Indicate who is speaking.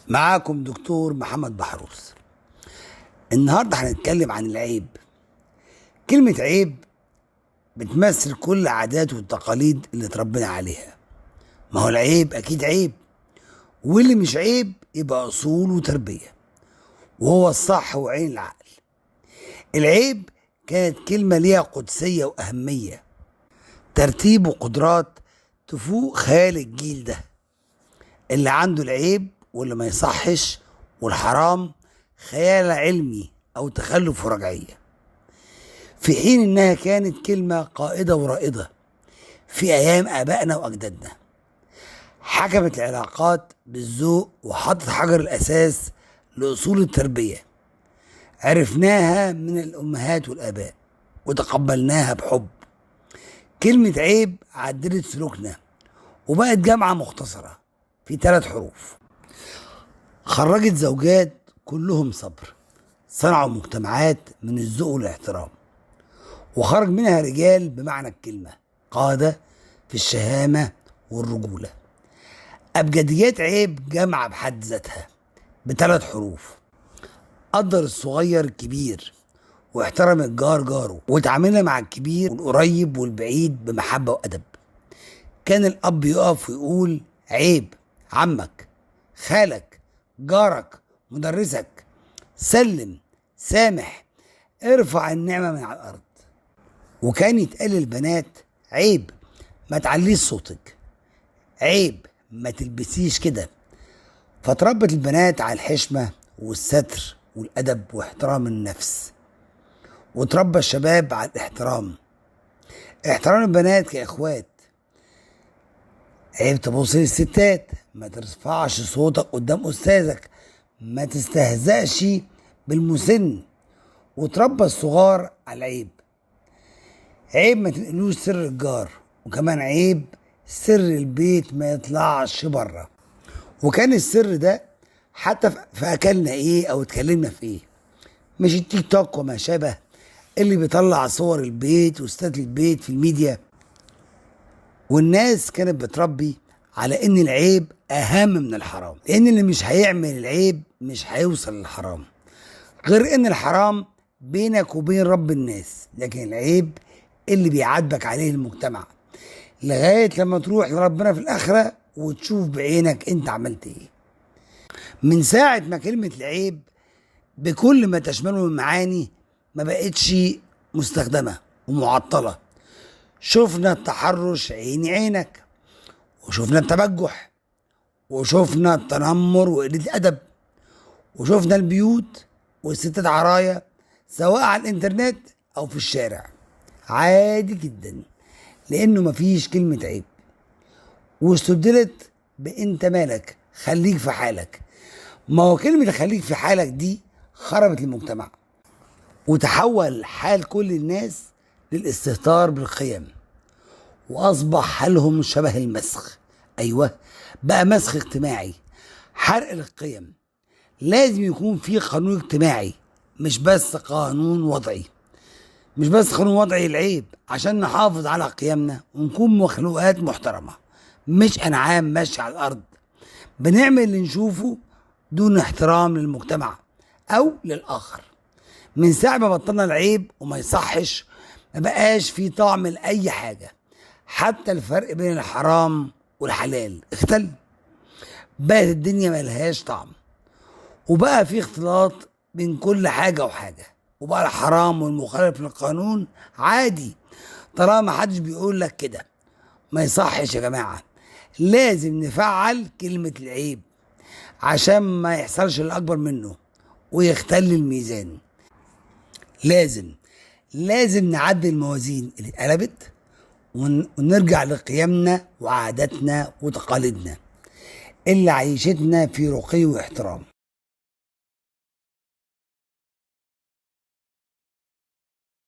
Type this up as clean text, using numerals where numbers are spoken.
Speaker 1: معاكم دكتور محمد بحروس. النهاردة هنتكلم عن العيب. كلمة عيب بتمثل كل العادات والتقاليد اللي اتربينا عليها. ما هو العيب أكيد عيب، واللي مش عيب يبقى أصول وتربية، وهو الصح وعين العقل. العيب كانت كلمة ليها قدسية وأهمية، ترتيب وقدرات تفوق خيال الجيل ده. اللي عنده العيب واللي ما يصحش والحرام خيال علمي أو تخلف ورجعية، في حين إنها كانت كلمة قائدة ورائدة في أيام آبائنا وأجدادنا. حكمت العلاقات بالذوق وحطت حجر الأساس لأصول التربية، عرفناها من الأمهات والآباء وتقبلناها بحب. كلمة عيب عدلت سلوكنا وبقت جامعة مختصرة في 3 حروف. خرجت زوجات كلهم صبر، صنعوا مجتمعات من الذوق والاحترام، وخرج منها رجال بمعنى الكلمة، قادة في الشهامة والرجولة. أبجديات عيب جامعة بحد ذاتها ب3 حروف. قدر الصغير الكبير، واحترم الجار جاره، وتعاملنا مع الكبير والقريب والبعيد بمحبة وأدب. كان الأب يقف ويقول عيب، عمك، خالك، جارك، مدرسك، سلم، سامح، ارفع النعمة من على الأرض. وكان يتقال للبنات عيب، ما تعليش صوتك، عيب، ما تلبسيش كده. فتربت البنات على الحشمة والستر والأدب واحترام النفس، وتربى الشباب على الاحترام، احترام البنات كإخوات. عيب تبص للستات، ما ترفعش صوتك قدام أستاذك، ما تستهزأش بالمسن. وتربى الصغار على العيب. عيب ما تنقلوش سر الجار، وكمان عيب سر البيت ما يطلعش بره. وكان السر ده حتى في أكلنا إيه أو اتكلمنا في إيه، مش التيك توك وما شابه اللي بيطلع صور البيت وستات البيت في الميديا. والناس كانت بتربي على إن العيب أهم من الحرام، لأن اللي مش هيعمل العيب مش هيوصل للحرام. غير إن الحرام بينك وبين رب الناس، لكن العيب اللي بيعاتبك عليه المجتمع لغاية لما تروح لربنا في الآخرة وتشوف بعينك انت عملت ايه. من ساعة ما كلمة العيب بكل ما تشمله من معاني ما بقتش مستخدمة ومعطلة، شفنا التحرش عيني عينك، وشفنا التبجح، وشفنا التنمر وقلة الأدب، وشفنا البيوت والستات عرايا سواء على الانترنت أو في الشارع، عادي جدا، لأنه مفيش كلمة عيب، واستبدلت بأنت مالك، خليك في حالك. ما هو كلمة خليك في حالك دي خربت المجتمع، وتحول حال كل الناس للاستهتار بالقيم، وأصبح حالهم شبه المسخ. أيوة، بقى مسخ اجتماعي، حرق القيم. لازم يكون في قانون اجتماعي، مش بس قانون وضعي، مش بس قانون وضعي العيب، عشان نحافظ على قيمنا ونكون مخلوقات محترمة، مش أنعام ماشية على الأرض بنعمل اللي نشوفه دون احترام للمجتمع أو للآخر. من ساعة ما بطلنا العيب وما يصحش، ما بقاش في طعم لأي حاجة، حتى الفرق بين الحرام والحلال اختل، بقت الدنيا ملهاش طعم، وبقى في اختلاط بين كل حاجة وحاجة، وبقى الحرام والمخالف للقانون عادي طالما ما حدش بيقول لك كده. ما يصحش يا جماعة، لازم نفعل كلمة العيب عشان ما يحصلش الأكبر منه ويختل الميزان. لازم نعدل الموازين اللي اتقلبت، ونرجع لقيمنا وعاداتنا وتقاليدنا اللي عيشتنا في رقي واحترام.